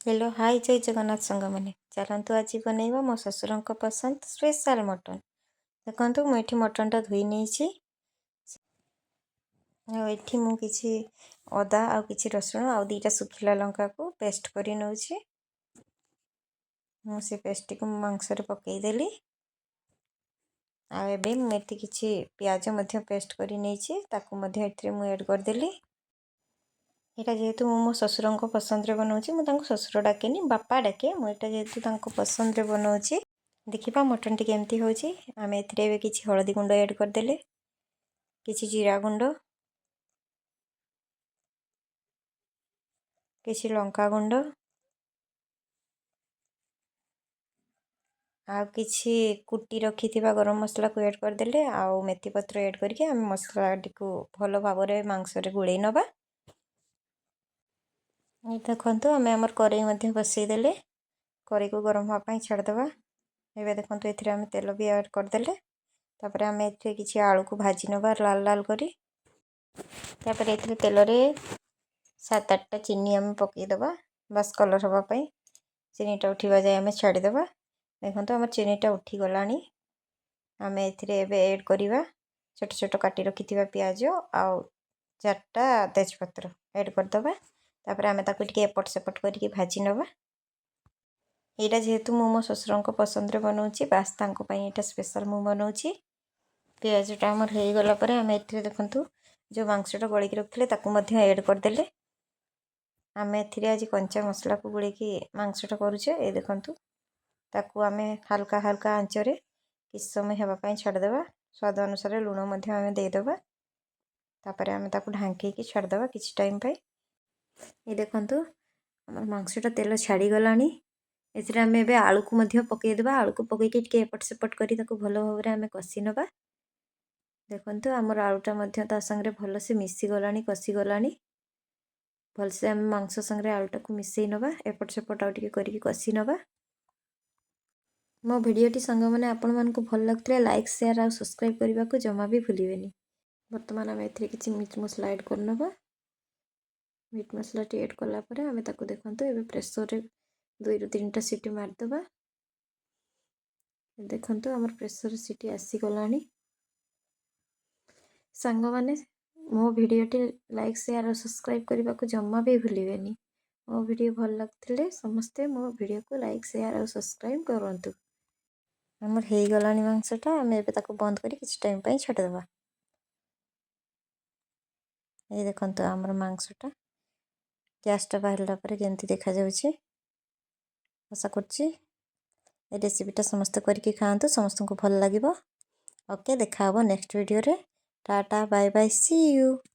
Hello high, ଜୟ ଜଗନ୍ନାଥ ସାଙ୍ଗମାନେ। ଚାଲନ୍ତୁ, ଆଜି ବନେଇବା ମୋ ଶ୍ୱଶୁରଙ୍କ ପସନ୍ଦ ସ୍ପେଶାଲ୍ ମଟନ୍। ଦେଖନ୍ତୁ, ମୁଁ ଏଠି ମଟନ୍ଟା ଧୋଇ ନେଇଛି ଆଉ ଏଠି ମୁଁ କିଛି ଅଦା ଆଉ କିଛି ରସୁଣ ଆଉ 2ଟା ଶୁଖିଲା ଲଙ୍କାକୁ ପେଷ୍ଟ କରି ନେଉଛି। ମୁଁ ସେ ପେଷ୍ଟଟିକୁ ମାଂସରେ ପକାଇଦେଲି। ଆଉ ଏବେ ମୁଁ ଏଠି କିଛି ପିଆଜ ମଧ୍ୟ ପେଷ୍ଟ କରି ନେଇଛି, ତାକୁ ମଧ୍ୟ ଏଥିରେ ମୁଁ ଆଡ଼୍ କରିଦେଲି। ଏଇଟା ଯେହେତୁ ମୁଁ ମୋ ଶ୍ୱଶୁରଙ୍କ ପସନ୍ଦରେ ବନାଉଛି, ମୁଁ ତାଙ୍କୁ ଶ୍ୱଶୁର ଡାକେନି, ବାପା ଡାକେ। ମୁଁ ଏଇଟା ଯେହେତୁ ତାଙ୍କ ପସନ୍ଦରେ ବନାଉଛି, ଦେଖିବା ମଟନ୍ଟି କେମିତି ହେଉଛି। ଆମେ ଏଥିରେ ଏବେ କିଛି ହଳଦୀ ଗୁଣ୍ଡ ଆଡ଼୍ କରିଦେଲେ, କିଛି ଜିରା ଗୁଣ୍ଡ, କିଛି ଲଙ୍କା ଗୁଣ୍ଡ ଆଉ କିଛି କୁଟି ରଖିଥିବା ଗରମ ମସଲାକୁ ଆଡ଼୍ କରିଦେଲେ ଆଉ ମେଥି ପତ୍ର ଆଡ଼୍ କରିକି ଆମେ ମସଲାଟିକୁ ଭଲ ଭାବରେ ମାଂସରେ ଗୋଳେଇ ନେବା। ଦେଖନ୍ତୁ, ଆମେ ଆମର କରେଇ ମଧ୍ୟ ବସେଇଦେଲେ। କରେଇକୁ ଗରମ ହେବା ପାଇଁ ଛାଡ଼ିଦେବା। ଏବେ ଦେଖନ୍ତୁ, ଏଥିରେ ଆମେ ତେଲ ବି ଆଡ଼୍ କରିଦେଲେ। ତାପରେ ଆମେ ଏଥିରେ କିଛି ଆଳୁକୁ ଭାଜି ନେବା ଲାଲ ଲାଲ କରି। ତାପରେ ଏଥିରେ ତେଲରେ 7-8ଟା ଚିନି ଆମେ ପକାଇଦେବା, ବାସ୍ କଲର୍ ହେବା ପାଇଁ। ଚିନିଟା ଉଠିବା ଯାଏ ଆମେ ଛାଡ଼ିଦେବା। ଦେଖନ୍ତୁ, ଆମର ଚିନିଟା ଉଠିଗଲାଣି। ଆମେ ଏଥିରେ ଏବେ ଏଡ଼୍ କରିବା ଛୋଟ ଛୋଟ କାଟି ରଖିଥିବା ପିଆଜ ଆଉ 4ଟା ତେଜପତ୍ର ଏଡ଼୍ କରିଦେବା। ତାପରେ ଆମେ ତାକୁ ଟିକେ ଏପଟ ସେପଟ କରିକି ଭାଜି ନେବା। ଏଇଟା ଯେହେତୁ ମୁଁ ମୋ ଶ୍ୱଶୁରଙ୍କ ପସନ୍ଦରେ ବନାଉଛି, ବାସ୍ ତାଙ୍କ ପାଇଁ ଏଇଟା ସ୍ପେଶାଲ୍ ମୁଁ ବନାଉଛି। ପିଆଜଟା ଆମର ହେଇଗଲା ପରେ ଆମେ ଏଥିରେ, ଦେଖନ୍ତୁ, ଯେଉଁ ମାଂସଟା ଗୋଳେଇକି ରଖିଥିଲେ, ତାକୁ ମଧ୍ୟ ଏଡ଼୍ କରିଦେଲେ। ଆମେ ଏଥିରେ ଆଜି କଞ୍ଚା ମସଲାକୁ ଗୋଳେଇକି ମାଂସଟା କରୁଛେ। ଏ ଦେଖନ୍ତୁ, ତାକୁ ଆମେ ହାଲକା ହାଲକା ଆଞ୍ଚରେ କିଛି ସମୟ ହେବା ପାଇଁ ଛାଡ଼ିଦେବା। ସ୍ୱାଦ ଅନୁସାରେ ଲୁଣ ମଧ୍ୟ ଆମେ ଦେଇଦେବା। ତାପରେ ଆମେ ତାକୁ ଢାଙ୍କିକି ଛାଡ଼ିଦେବା କିଛି ଟାଇମ୍ ପାଇଁ। ଏ ଦେଖନ୍ତୁ, ଆମର ମାଂସଟା ତେଲ ଛାଡ଼ିଗଲାଣି। ଏଥିରେ ଆମେ ଏବେ ଆଳୁକୁ ମଧ୍ୟ ପକାଇଦେବା। ଆଳୁକୁ ପକାଇକି ଟିକେ ଏପଟ ସେପଟ କରି ତାକୁ ଭଲ ଭାବରେ ଆମେ କଷି ନେବା। ଦେଖନ୍ତୁ, ଆମର ଆଳୁଟା ମଧ୍ୟ ତା ସାଙ୍ଗରେ ଭଲସେ ମିଶିଗଲାଣି, କଷିଗଲାଣି। ଭଲସେ ଆମେ ମାଂସ ସାଙ୍ଗରେ ଆଳୁଟାକୁ ମିଶାଇ ନେବା, ଏପଟ ସେପଟ ଆଉ ଟିକେ କରିକି କଷି ନେବା। ମୋ ଭିଡ଼ିଓଟି ସାଙ୍ଗମାନେ ଆପଣମାନଙ୍କୁ ଭଲ ଲାଗୁଥିଲେ ଲାଇକ୍, ସେୟାର ଆଉ ସବସ୍କ୍ରାଇବ୍ କରିବାକୁ ଜମା ବି ଭୁଲିବେନି। ବର୍ତ୍ତମାନ ଆମେ ଏଥିରେ କିଛି ମିଟ୍ ମସଲା ଆଡ଼୍ କରିନେବା। ମିଟ୍ ମସଲାଟି ଆଡ଼୍ କଲା ପରେ ଆମେ ତାକୁ, ଦେଖନ୍ତୁ, ଏବେ ପ୍ରେସରରେ 2ରୁ 3ଟା ସିଟି ମାରିଦେବା। ଦେଖନ୍ତୁ, ଆମର ପ୍ରେସର ସିଟି ଆସିଗଲାଣି। ସାଙ୍ଗମାନେ, ମୋ ଭିଡ଼ିଓଟି ଲାଇକ୍, ସେୟାର ଆଉ ସବସ୍କ୍ରାଇବ୍ କରିବାକୁ ଜମା ବି ଭୁଲିବେନି। ମୋ ଭିଡ଼ିଓ ଭଲ ଲାଗୁଥିଲେ ସମସ୍ତେ ମୋ ଭିଡ଼ିଓକୁ ଲାଇକ୍, ସେୟାର ଆଉ ସବସ୍କ୍ରାଇବ୍ କରନ୍ତୁ। ଆମର ହେଇଗଲାଣି ମାଂସଟା। ଆମେ ଏବେ ତାକୁ ବନ୍ଦ କରି କିଛି ଟାଇମ୍ ପାଇଁ ଛାଡ଼ିଦେବା। ଏଇ ଦେଖନ୍ତୁ, ଆମର ମାଂସଟା ଗ୍ୟାସ୍ଟା ବାହାରିଲା ପରେ କେମିତି ଦେଖାଯାଉଛି। ଆଶା କରୁଛି ଏ ରେସିପିଟା ସମସ୍ତେ କରିକି ଖାଆନ୍ତୁ, ସମସ୍ତଙ୍କୁ ଭଲ ଲାଗିବ। ଓକେ, ଦେଖା ହେବ ନେକ୍ସଟ ଭିଡ଼ିଓରେ। Tata, bye bye, see you.